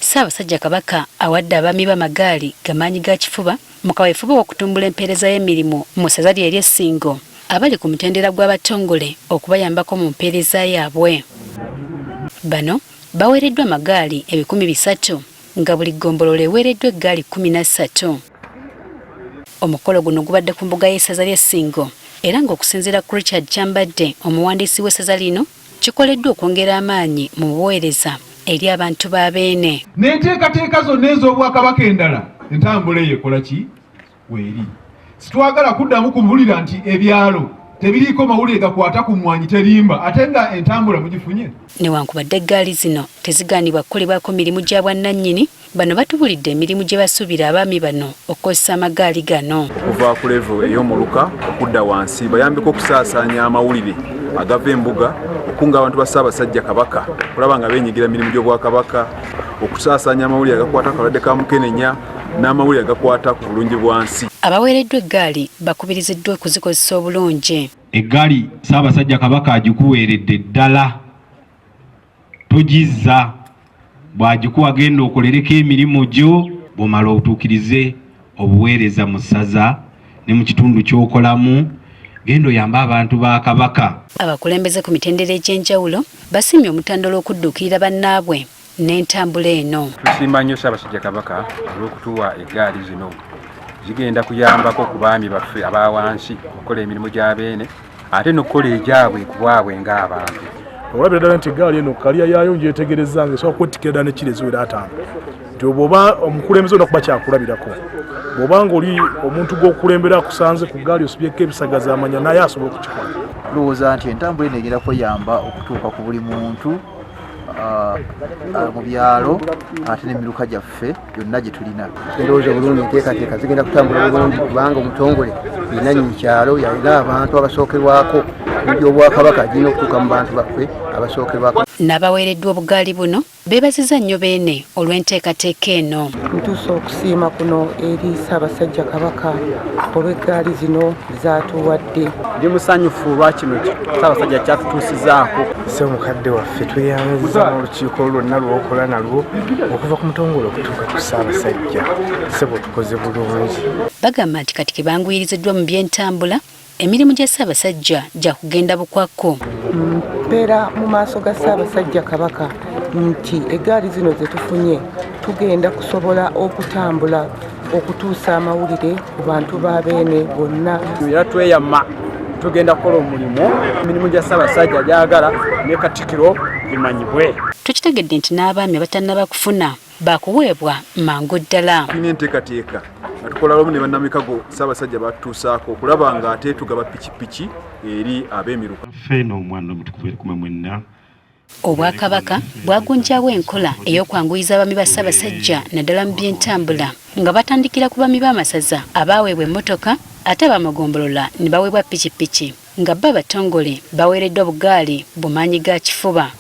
Ssaabasajja Kabaka awadde abaami b'amagaali gamaanyi ga kifuba mu kaweefube w'okutumbula empeereza y'emirimu mu ssaza lye ery'e Ssingo abali ku mutendera gw'abatongole okubayambako mu mpeereza yaabwe. Bano baweereddwa amagaali 300 nga buli ggombolola eweereddwa eggaali 13. Omukolo guno gubadde ku mbuga y'essaza ly'e Ssingo era ng'okusinziira ku Richard Kyambadde omuwandiisi w'essaza lino kikoleddwa okwongera amaanyi mu buweereza eri abantu ba Beene. N'enteekateeka zonna ez'Obwakabaka endala entambula eyo ekola ki weeri. Sitwagala kuddamu kuwulira nti ebyalo tebiriiko mawulire gakwata ku mmwanyi terimba ate nga entambula mugifunye. Newankubadde eggaali zino tezigaanibwa kukolebwako mirimu gya bwannannyini, bano batubulidde emirimu gye basuubira abaami bano okukozesa amagaali gano. Okuva ku level ey'omuluka okudda wansi bayambeko okusaasaanya amawulire agava embuga, okukunga abantu ba Ssaabasajja Kabaka okulaba nga beenyigira mu mirimu gy'Obwakabaka, okusaasaanya amawulire agakwata ku kalwadde ka mukenenya n'amawulire agakwata ku bulungi bwansi. Abaweereddwa eggaali bakubiriziddwa okuzikozesa obulungi. Eggaali Ssaabasajja Kabaka agikuweeredde ddala togizza, bw'agikuwa genda okolereko emirimu gyo, bw'omala otuukirize obuweereza mu ssaza ne mu kitundu ky'okolamu, genda oyambe abantu ba Kabaka. Abakulembeze ku mitendera egy'enjawulo basiimye Omutanda olw'okudduukirira bannaabwe n'entambula eno. Tusiima nnyo Ssaabasajja Kabaka olw'okutuwa eggaali zino, zigenda kuyambako ku baami baffe aba wansi okukola emirimu gya Beene ate n'okukola egyabwe ku bwabwe ng'abantu. Olabira ddala nti eggaali eno kaliya yaayo ngyetegereza nga esobola kwettikira ddala ne kiro eziwera 50, nti bw'oba omukulembeze olina kuba kyakulabirako, bw'oba ng'oli omuntu gw'okulembera akusanze ku ggaali osibyeko ebisagazi amanya naye asobola okukikola. Ndowooza nti entambula eno egenda kweyamba okutuuka ku buli muntu mu byalo ate n'emiruka gyaffe yonna gye tulina. Endowooza obulungi, enteekateeka zigenda kutambula bulungi kubanga omutongole yenannyini kyalo, yalina abantu abasookerwako eby'Obwakabaka girina okutuuka mu bantu baffe abasookerwako. N'abaweereddwa obugaali buno beebaziza nnyo Beene olw'enteekateeka eno. Ntuusa okusiima kuno eri Ssaabasajja Kabaka olw'eggaali zino z'atuwadde. Ndi musanyufu olwa kino Ssaabasajja kyatutuusizaako. Ssebo mukadde waffe, tweyanziza n'olukiiko lwonna lw'okola nalwo okuva ku mutongole okutuuka ku Ssaabasajja. Ssebo tukoze bulungi. Bagamba nti kati ke banguyiriziddwa mu by'entambula, emirimu gya Ssaabasajja gya kugenda bukwakku. Mpeera mu maaso ga Ssaabasajja Kabaka nti eggaali zino ze tufunye tugenda kusobola okutambula okutuusa amawulire ku bantu ba Beene bonna. Era tweyama tugenda kukola omulimu, emirimu gya Ssaabasajja gyagala ne Katikkiro bimanyibwe. Tukitegedde nti n'abaami abatannaba kufuna baakuweebwa mangu ddala. Tulina enteekateeka nga tukola wamu ne bannamikago Ssaabasajja batutuusaako okulaba nga ate tugaba pikipiki eri ab'emiruka. Ffe n'Omwana Omutukuvu eri mwenna. Obwakabaka bwagunjaawo enkola ey'okwanguyiza abaami ba Ssaabasajja naddala mu by'entambula nga batandikira ku baami b'amasaza abaaweebwa emmotoka ate ab'amagombolola ne baweebwa pikipiki nga bo abatongole baweereddwa bugaali bumaanyi ga kifuba.